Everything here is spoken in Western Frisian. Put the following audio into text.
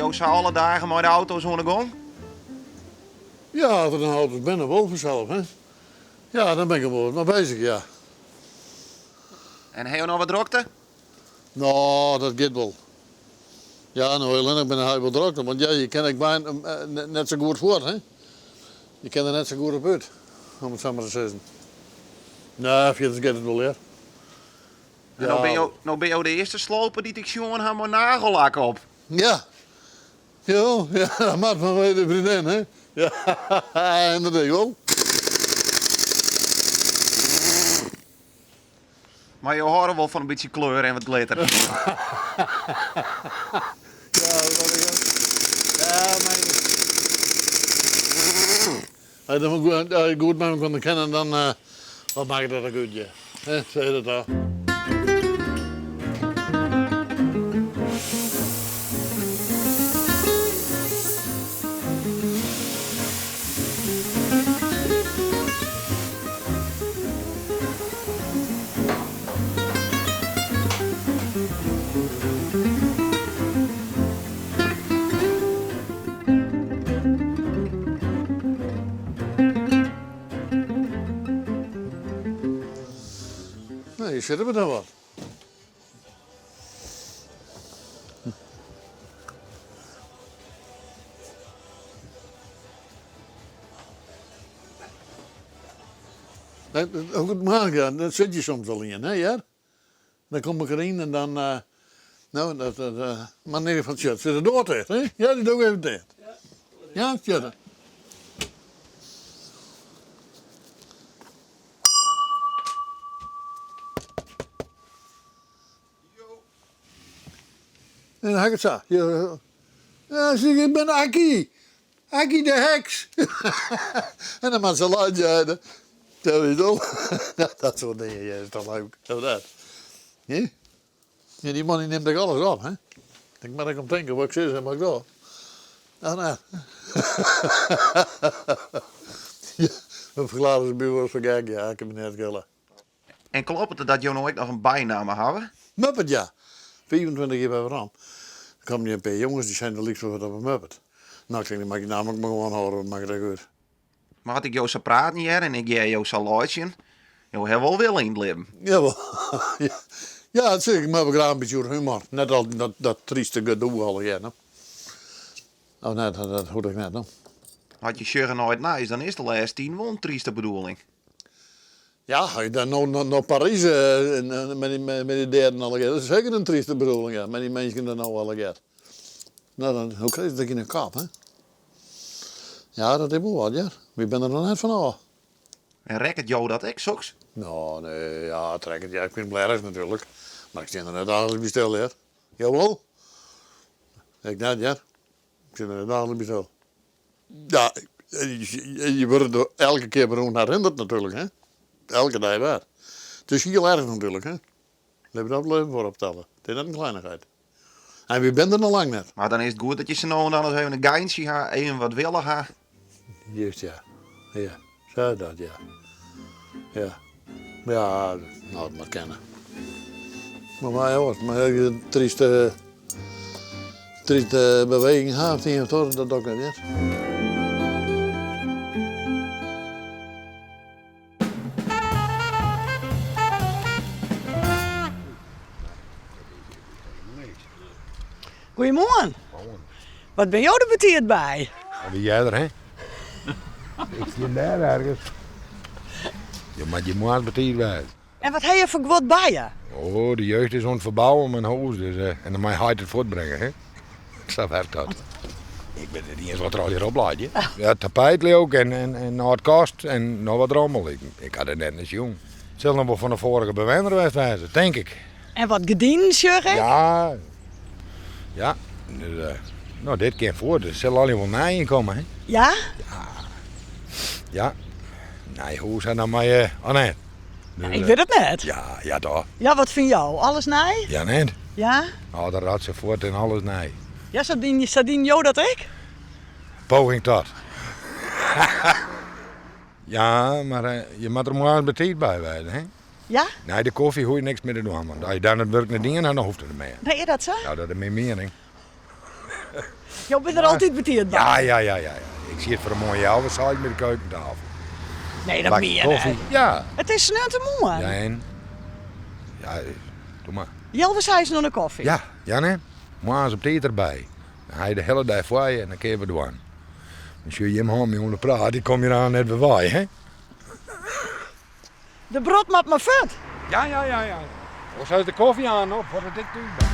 jo sa alle dagen mei de auto's oan de gong? Ja, as der dan auto's binne wol fansels, hè. Ja, dan bin ik der wol wat mei beuzich, ja. En ha jo noch wat drokte? No, dat giet wol. Ja, no allinnich binne hy wol drokte, want ja, je kin ek bijna net sa goed fuort, hè. Je kin der net sa goed op út, om it sa mar te sizzen. Nee, fierders giet it wol, hear. En no binne jo, no binne jo de earste sloper dy't ik sjoen ha mei nagellak op. Ja. Jo, ja, dat moat fanwege de vriendin, hè? Ja, inderdaad, wol. Mar jo hâlde wol fan in bytsje kleur en wat glitter. Ja, dat ik Ja, maar Als je goed met me kon kennen, dan uh, wat maakt dat ook uit, ja. Hè, zeg dat al. No, hjir sitte we dan wat. Hoe it moarn gaat, dan sit je soms al ien, hè hear? Dan kom ik deryn en dan, no, dat, mar nee, fan tsjut, sit de doar ticht, hè? Ja, dy doch ik even ticht. Ja, tsjut. En dan ha ik it sa. Ja, sis ik, ik bin Akkie. Akkie de heks. En dan moat se laitsje. Dat is toch? Dat soart dingen, ja, is toch leuk. Zo dat. Ja? Ja, die man die neemt ook alles op, hè? Ik moet ek om tinke wat ik sis en wat ik doch. Nou, nou. Ja, dan ferklearre se by wol foar gek, ja, ik kin my net skille. En kloppet it dat jo no ek noch in bynamme hawwe? Muppet, ja. 25 jier by werom. Der kamen hjir in pear jonges, dy seinen do lykst wol wat op in muppet. No, ik tink, dan moat ik dy namme ek mar gewoan hâlde, wat makket ek út. Mar as ik jo sa praten hear en ik hear jo sa laitsjen, jo hawwe wol wille yn it libben. Jawol, ja. Ja, dat sis ik, ik mei wol graach in bytsje oer humor. Net altyd dat, dat tryste gedoe allegear, no. Of net, dat hoecht ek net, no. As je sjogge nei it nijs, dan is de lêste tiden wol in tryste bedoeling. Ja, as je dan no nei Parys mei dy deaden allegear, dat is seker in tryste bedoeling, ja, mei dy minsken der no allegear. No, dan, hoe krijst dat yn 'e kop, hè? Ja, dat is wol wat, hear. Wy binne der noch net fan ôf. En rekket jo dat ek, soks? No, nee, ja, it rekket, ja, ik fyn it wol erch natuerlik, mar ik stean der net daagliks by stil, hear. Jo wol? Ik net, hear. Ik stean der net daagliks by stil. Ja, je wurde der elke kear wer oan herinnerd natuerlik, hè. Elke dei wer. It is hiel erch natuerlik, hè. Lit we dat wol even foarop stelle. It is net in kleinigheid. En wy binne der noch lang net. Mar dan is it goed dat je sa no en dan ris even in geintsje ha, even wat wille ha. Juist, ja. Ja, sa dat, ja. Ja. Ja, no, it moat kinne. Mar mei oars, mar as je in tryste, tryste beweging ha of it ien of it oar, dat doch ik net hear. Goeiemoarn. Wat bin jo der betiid by? Wie earder, hè? Ik stien dêr ergens. Je moat je moarns betiid wêze. En wat ha je foar guod by je? Oh, de jeugd is oan it ferbouwen myn hûs, dus eh, en dan mei heit it fuortbringe, hè? Sa werkt dat. Ik wit net iens wat der allegear op leit, hè. Ja, tapijt leau ik en, en, en âld kast en noch wat rommel. Ik, ik ha der net nei sjoen. It sil noch wol fan de foarige bewenner west wêze, tink ik. En wat gerdinen sjoch ik. Ja, ja. Dus, eh, no, dit kin fuort. Der sil allegear wol nij yn komme, hè? Ja? Ja. Ja. Nij hûs en dan mei, eh, oh nee. Dus, ik wit it net. Ja, ja toch. Ja, wat fyn jo? Alles nij? Ja, net. Ja? Oh, de rat fuort en alles nij. Ja, sa dien, sa dien jo dat ek? Poging tot. ja, mar eh, je moat der moarns betiid by wêze, hè? Ja? Nei de kofje hoech je niks mear te dwaan, want as je dan it wurk net dien ha, dan hoecht it net mear. Nee, is dat sa? Ja, dat is myn miening. Jo binne der altyd betiid by. Ja, ja, ja, ja. Ik siet foar de moarn healwei seizen by de keukentafel. Nee, dat Bakje meen je koffie. net. Ja. It is sneontemoarn. Ja, en? Ja, doe mar. Healwei seizen oan de koffie. Ja, ja nee. Moarns op tiid derby. Dan ha je de hiele dei foar je en dan kinne je wat dwaan. Dan sjoch je jim hân my oan de praat, ik kom hjir aan net wer wei, hè? De brot moat mar fuort. Ja, ja, ja, ja. Oars hat de koffie aan op foardat ik thús bin.